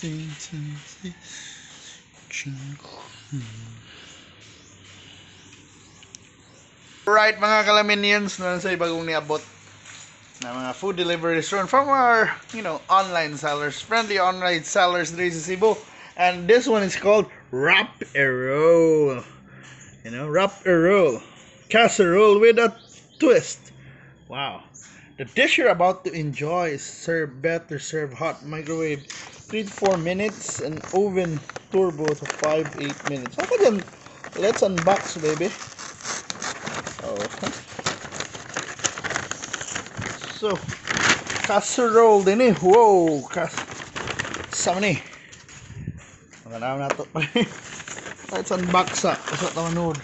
15, 5. Right, mga kalaminians, na sa bagong niabot na mga food deliveries from our online sellers, friendly online sellers diri sa Cebu. And this one is called Wrap a Roll. Wrap a roll. Casserole with a twist. Wow. The dish you're about to enjoy is served better served hot, microwave 3 to 4 minutes and oven turbo to 5 8 minutes. Okay then, let's unbox, baby. Okay. So, casserole din eh. Whoa, sama ni. Magandang na to. Let's unbox sa. Sa tamanod.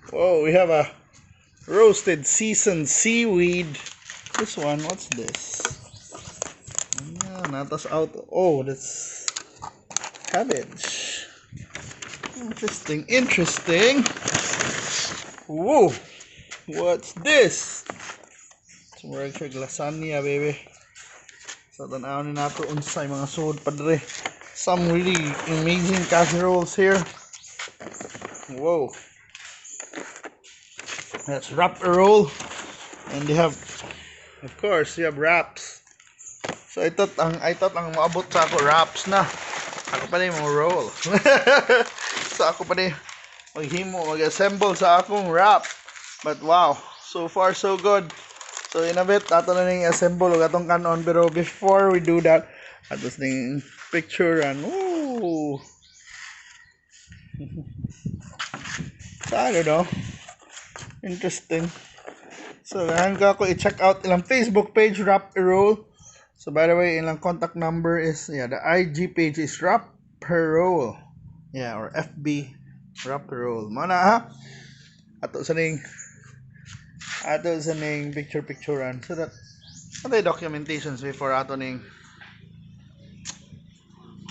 Whoa, we have a roasted seasoned seaweed. This one, what's this? Yeah, natas out. Oh, that's cabbage. Interesting, interesting. Whoa, what's this? It's more like lasagna, baby. So, tanaw ni nato unsay mga sud padre. Some really amazing casseroles here. Whoa. That's wrap a roll. And they have, of course, you have wraps. So I thought ang maabot sa ako wraps na. Ako pa mo roll. So ako pa ni maghimo, mag-assemble sa akong wrap. But wow, so far so good. So in a bit, ato na ning assemble og atong kanon, pero before we do that, atos ning picture and ooh. So I don't know. Interesting. So ganahan ka ako i-check out ilang Facebook page, Wrap a Roll. So by the way, ilang contact number is, yeah, the IG page is Wrap a Roll. Yeah, or FB Wrap a Roll. Mao na ha. Ato sa ning picture picturean so that atay documentations before ato ning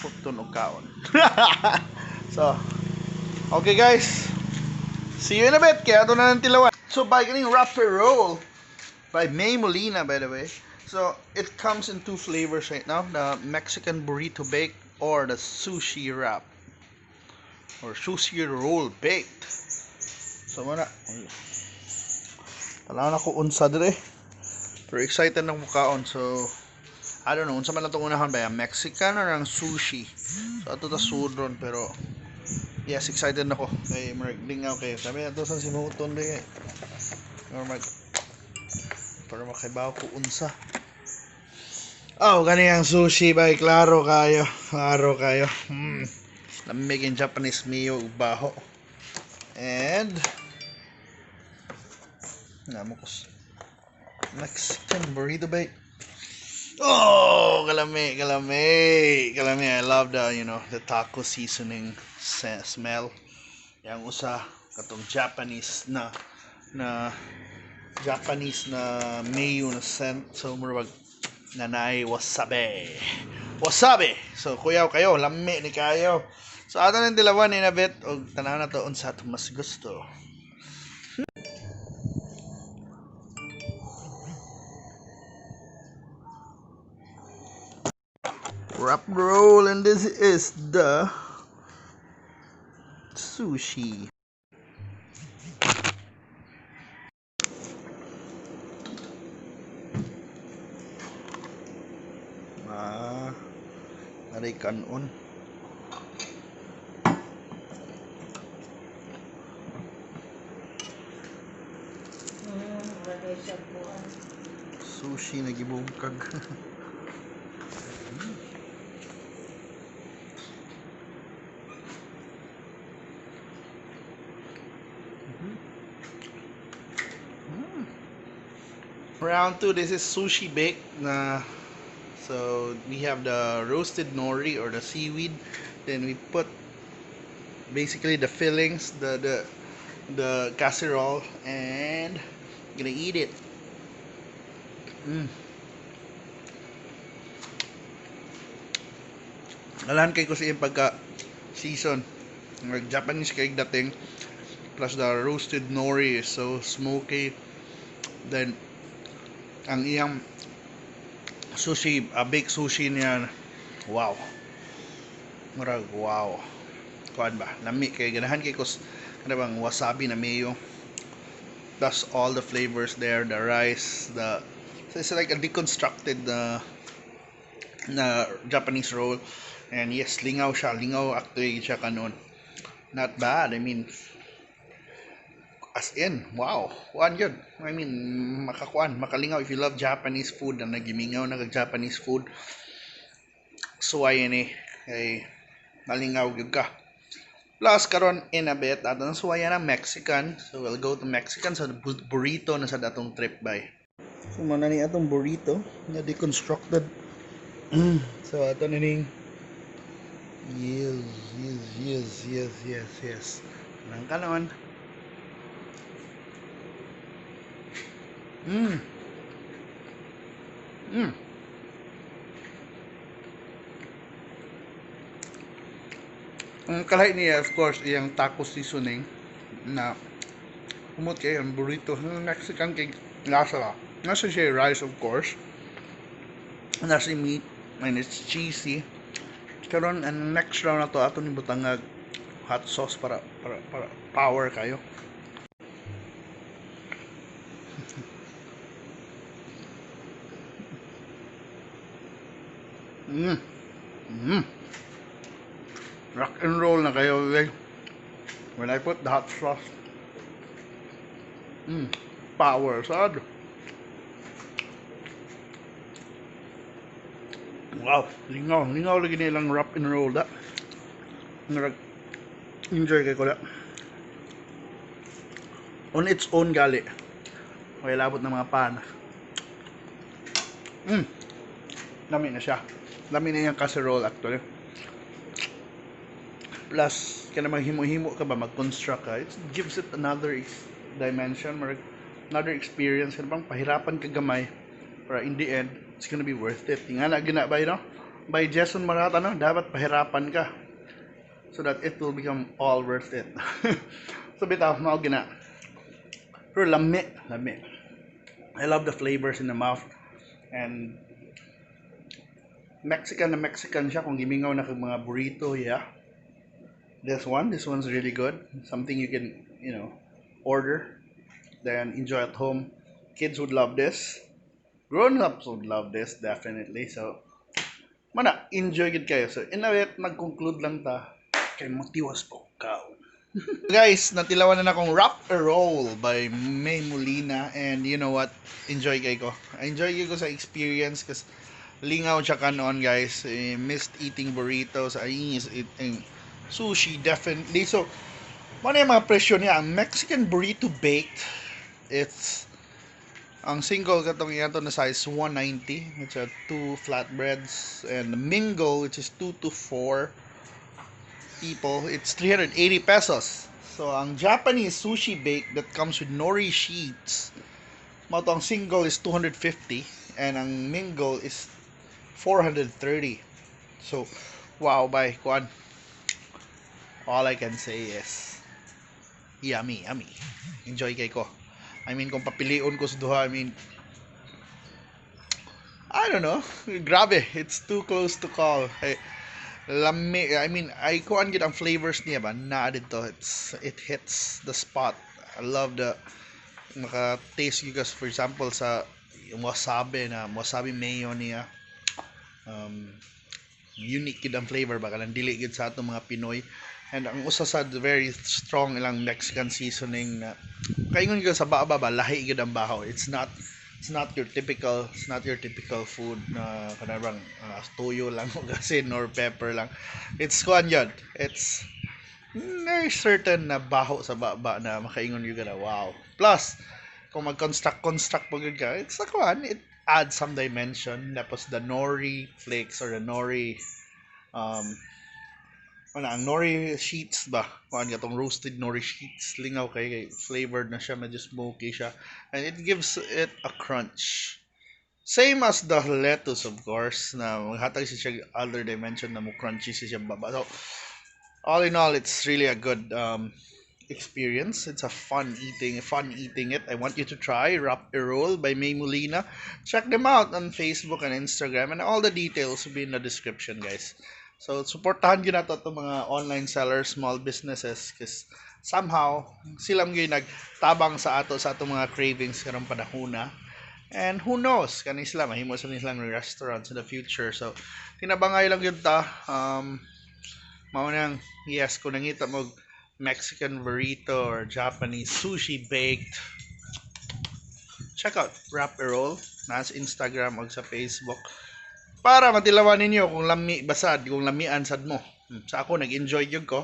hutton og kaon. So, okay guys. See you in a bit. Kaya ato na ng tilawan. So by kaning Wrap a Roll by May Molina, by the way. So it comes in two flavors right now, the Mexican burrito baked or the sushi wrap or sushi roll baked. So muna. Tanaw na ko unsa dire. Pero excited na mukaon. So I don't know unsa man atong unahon ba, Mexican or ang sushi. So ato ta sudron, pero yes, excited na ko kay murag lingaw kay sabi ato sa simuton dire or mag para makaibaw ko unsa. Oh, gani ang sushi ba, klaro kayo. Klaro kayo. Lamig in Japanese mayo ug baho. And namo ko Mexican burrito bake. Oh, kalami, kalami, kalami. I love the taco seasoning smell. Yang usa katong Japanese na mayo na scent. So murag nanay wasabi. Wasabi. So kuyaw kayo, lami ni kayo. So ato nang dilawan in a bit og tanaw na to unsa ato mas gusto. Wrap roll, and this is the sushi. Ah, aray kanon. Wala siya buwan. Sushi na gibungkag. Round 2, this is sushi bake na. So we have the roasted nori or the seaweed. Then we put basically the fillings, the casserole, and I'm gonna eat it. Alahan kay ko sa iyang pagka season. Like Japanese kay dating, plus the roasted nori is so smoky. Then ang iyang sushi, baked sushi niya, wow. Murag wow. Kuan ba? Lami kay ganahan kay kus kana bang wasabi na mayo. That's all the flavors there, the rice, the so it's like a deconstructed na Japanese roll. And yes, lingaw siya, lingaw actually siya kanon. Not bad. I mean, as in, wow. Kuan yun. I mean, makakuan, makalingaw if you love Japanese food na nagimingaw na kag Japanese food. Suway ni kay malingaw gyud ka. Plus karon in a bit atong suwayan ang Mexican. So we'll go to Mexican, so the burrito na sa datong trip by. So mao na ni atong burrito nga deconstructed. So ato na ning yes. Nang kanon. Ang kalahi niya, of course, iyang taco seasoning na humot kay ang burrito. Ang Mexican kay lasa ba? Nasa siya rice, of course. Nasa meat, and it's cheesy. Karon ang next round na to, ato ni butangag hot sauce para power kayo. Rock and roll na kayo, like, when I put the hot sauce. Power sad. Wow, lingaw, lingaw lagi nilang wrap and roll da. Murag enjoy kay ko da. On its own gali. Okay, labot ng mga pan. Lami na siya. Lami na yung casserole actually. Plus, kaya maghimo-himo ka ba, mag-construct ka, it gives it another dimension, murag another experience. Kaya bang pahirapan ka gamay, para in the end, it's gonna be worth it. Nga na, gina ba, you know? By Jason Marata, no? Dapat pahirapan ka so that it will become all worth it. So, bitaw, mao gina. Pero lami, lami. I love the flavors in the mouth. And Mexican na Mexican siya kung gimingaw na kag mga burrito, yeah. This one's really good. Something you can order, then enjoy at home. Kids would love this. Grown-ups would love this, definitely. So, mana, enjoy gid kayo. So, in a bit, mag-conclude lang ta. Kay motiwas po kaon. Guys, natilawan na akong Wrap a Roll by May Molina. And you know what? Enjoy kay ko. Enjoy kay ko sa experience kasi lingaw siya kanoon, guys. Missed eating burritos. I miss eating sushi, definitely. So, ano yung mga presyo niya? Ang Mexican burrito baked, it's ang single katong iyato na size 190, which are 2 flatbreads, and the mingle, which is 2 to 4 people, it's 380 pesos. So ang Japanese sushi bake that comes with nori sheets, mao to ang single is 250 and ang mingle is 430. So wow, bye kuan. All I can say is yummy, yummy. Enjoy kay ko. I mean, kung papilion ko sa duha, I mean, I don't know. Grabe, it's too close to call. Hey, lami, I mean, I kuan gid ang flavors niya ba? Naa dito. It hits the spot. I love the maka-taste you guys, for example, sa yung wasabi na wasabi mayo niya. Unique gid ang flavor ba kanang dili gid sa atong mga Pinoy. And ang usa sa very strong ilang Mexican seasoning na kaingon gyud sa baba ba, lahi gyud ang bahaw. It's not your typical food na kanang toyo lang o asin or pepper lang. It's kuan yun. It's very certain na baho sa baba na makaingon gyud ka na wow. Plus kung mag-construct construct pa gyud ka, it's a kuan, it adds some dimension. Tapos the nori flakes or the nori ano, ang nori sheets ba? Kuan katong roasted nori sheets, lingaw kay flavored na siya, medyo smoky siya, and it gives it a crunch. Same as the lettuce, of course, na maghatag siya other dimension na mo crunchy siya baba. So, all in all, it's really a good experience. It's a fun eating it. I want you to try Wrap a Roll by May Molina. Check them out on Facebook and Instagram, and all the details will be in the description, guys. So suportahan gyud nato itong mga online sellers, small businesses, because somehow sila gyud nagtabang sa ato, sa atong mga cravings karong panahona. And who knows, kani sila mahimo sa nilang restaurants in the future. So tinabangay lang gyud ta. Mao nang yes, kung nangita mo Mexican burrito or Japanese sushi baked, check out Wrap a Roll na sa Instagram o sa Facebook para matilawan ninyo kung lami basad, kung lamian sad mo. Sa ako, nag-enjoy gyud ko.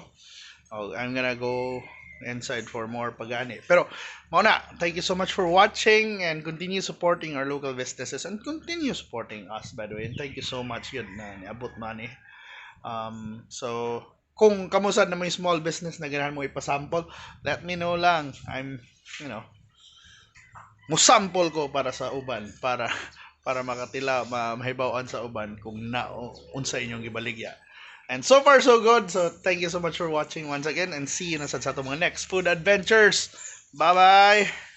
Oh, I'm gonna go inside for more pagani. Pero mao na, thank you so much for watching and continue supporting our local businesses and continue supporting us, by the way. And thank you so much yun na niabot money. So kung kamo sad na may small business na ganahan mo ipasample, let me know lang. I'm, musample ko para sa uban para makatila mahibaw-an sa uban kung na unsa inyong gibaligya. And so far so good. So thank you so much for watching once again and see you na sad sa atong mga next food adventures. Bye-bye.